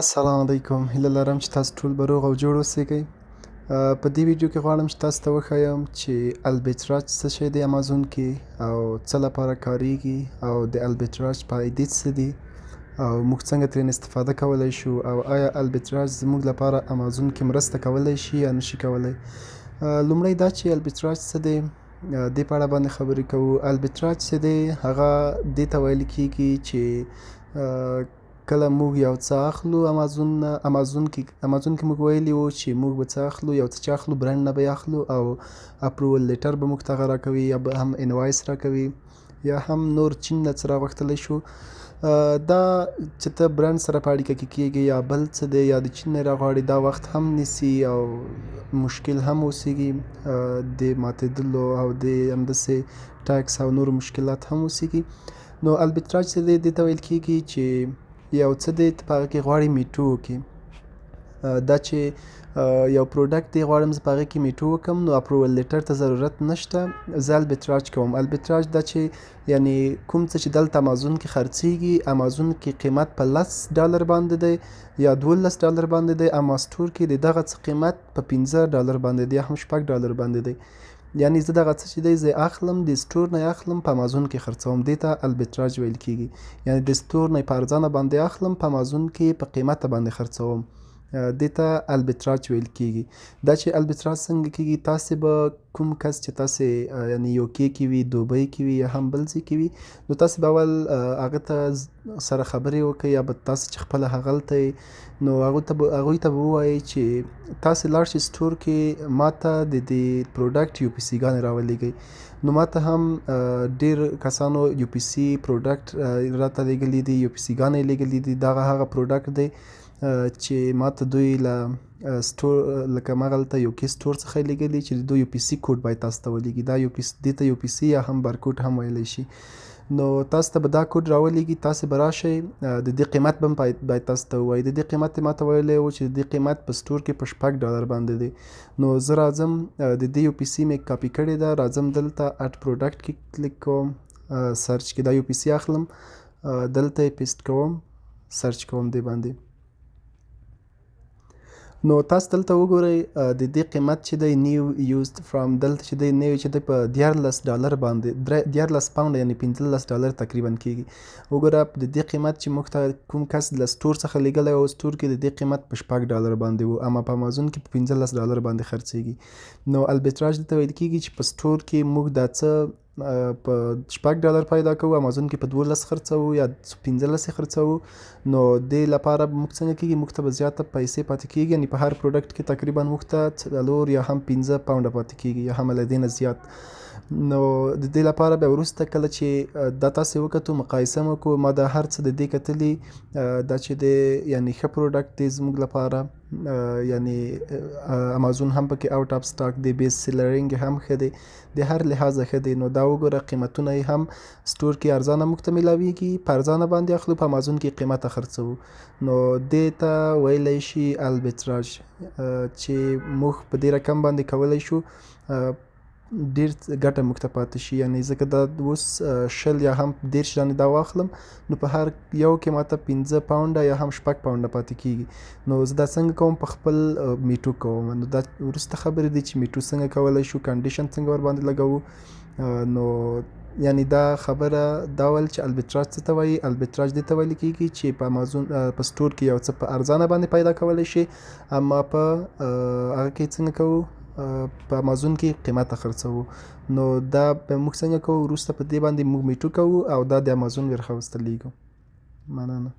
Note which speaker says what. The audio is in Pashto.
Speaker 1: السلام علیکم، هیله لرم چې تاسو ټول به روغ او جوړ اوسیږئ. په دې ویډیو کې غواړم چې تاسو ته وښایم چې البیتراج څه شی دی امازون کې او څه لپاره کاریږي، او د البیتراج فایدې څه دي، او موږ څنګه ترې استفاده کولی شو، او آیا البیتراج زموږ لپاره امازون کې مرسته کولی شي یا نشي کولی. لومړی دا چې البیتراج څه دی، دې په اړه باندې خبرې کوو. البیتراج څه دی؟ هغه دې ته ویل کیږي چې کله موږ یو څه اخلو امازون نه، امازون کې موږ ویلي وو چې موږ به څه اخلو، یو څه چې اخلو برند نه به یې اخلو او approval letter به موږ ته هغه راکوي، یا به هم invoice راکوي، یا هم نور چین نه څه راغوښتلی شو. دا چې ته برند سره په اړیکه کې کیږي یا بل څه دی یا د چین نه راغواړي، دا وخت هم نیسي او مشکل هم اوسیږي، د ماتېدلو او د همداسې tax او نورو مشکلات هم اوسیږي. نو البیتراج څه دی؟ دې ته ویل کیږي چې یو څه دی ته په هغه کې غواړي MeToo وکړي. دا چې یو product دی غواړم زه په هغه کې MeToo وکړم، نو approval letter ته ضرورت نشته، زه البیتراج کوم. البیتراج دا چې یعنی کوم څه چې دلته امازون کې خرڅیږي، امازون کې قیمت په 10 ډالر باندې دی یا 12 ډالر باندې دی، اما store کې د دغه څه قیمت په 5 ډالر باندې دی یا هم 6 ډالر باندې دی. یعنی زه دغه څه چې دی زه اخلم، د store نه اخلم، په امازون کې خرڅوم، دې ته البیتراج ویل کیږي. یعنی د store نه په ارزانه باندې اخلم، په امازون کې په قیمته باندې خرڅوم، دې ته البیتراج ویل کیږي. دا چې البیتراج څنګه کیږي، تاسې به کوم کس چې تاسې یعنی یوکې کې وي، دوبۍ کې وي یا هم بل ځای کې وي، نو تاسې به اول هغه ته سره خبرې وکړئ، یا به تاسې چې خپله هغلته یئ، نو هغوی ته به ووایئ چې تاسې لاړ شئ store کې، ما ته د دې product UPC ګانې راولېږئ. نو ماته هم ډیر کسانو UPC product راته لېږلي دي، UPC ګانې یې لېږلي دي. دغه هغه product دی چې ماته دوی له store لکه مغلته یوکې store څخه یې لېږلي چې د دوی UPC code باید تاسو ته ولېږي. دا یو پی دې ته UPC یا هم بارکوډ هم ویلی شي. نو تاسو ته به دا کوډ راولېږي، تاسو به راشئ، د دې قیمت به هم باید تاسو ته ووایي. د دې قیمت یې ماته ویلی و چې د دې قیمت په store کې په 6 ډالر باندې دی. نو زه راځم، د دې UPC مې کاپي کړې ده، راځم دلته add product کې کلیک کوم، search کې دا UPC اخلم، دلته یې paste کوم، search کوم دې باندې. نو تاسو دلته وګورئ، د دې قیمت چې دی new used from دلته چې دی نوی چې دی په 13 ډالر باندې، 13 پاونډ یعنی 15 ډالر تقریبا کیږي. وګوره، د دې قیمت چې موږ ته کوم کس له store څخه لېږلی و، store کې د دې قیمت په 6 ډالر باندې و، اما په امازون کې په 15 ډالر باندې خرڅیږي. نو البیتراج دې ته ویل کیږي چې په store کې موږ دا څه په 6 ډالر پیدا کوو، امازون کې په 12 خرڅوو یا 15 یې خرڅوو. نو دې لپاره موږ څنګه کیږي؟ موږ ته به زیاته پیسې پاتې کیږي، یعنی په هر product کې تقریبا موږ ته 4 یا هم 5 پاونډه پاتې کیږي یا هم له دې نه زیات. نو د دې لپاره بیا وروسته کله چې دا تاسې وکتو، مقایسه مو کو، ما دا هر څه د دې کتلي، دا چې د یعنی ښه product دی زموږ لپاره، یعنی امازون هم پکې out of stock دی، best selling هم ښه دی، د هر لحاظه ښه دی. نو دا وګوره، قیمتونه یې هم store کې ارزانه موږ ته میلاویږي، په ارزانه باندې اخلو، په امازون کې قیمته خرڅوو. نو دې ته ویلی شي البیتراج چې موږ په دې رقم باندې کولی شو ډیر ګټه موږ ته پاتې شي. یعنی ځکه دا اوس 20 یا هم 30 دانې دا واخلم، نو په هر یو کې ماته 5 پاونډه یا هم 6 پاونډه پاتې کیږي. نو زه دا څنګه کوم؟ په خپل MeToo کوم. نو دا وروسته خبرې دي چې MeToo څنګه کولی شو، condition څنګه ورباندې لګوو. نو یعنی دا خبره دا ول چې البیتراج څه ته وایي. البیتراج دې ته ویل کیږي چې په امازون په store کې یو څه په ارزانه باندې پیدا کولی شي، اما په هغه کې څنګه کوو؟ په امازون کې قیمته خرڅوو. نو دا به موږ څنګه کوو؟ وروسته په دې باندې موږ MeToo کوو او دا د امازون warehouse ته لیږو. مننه.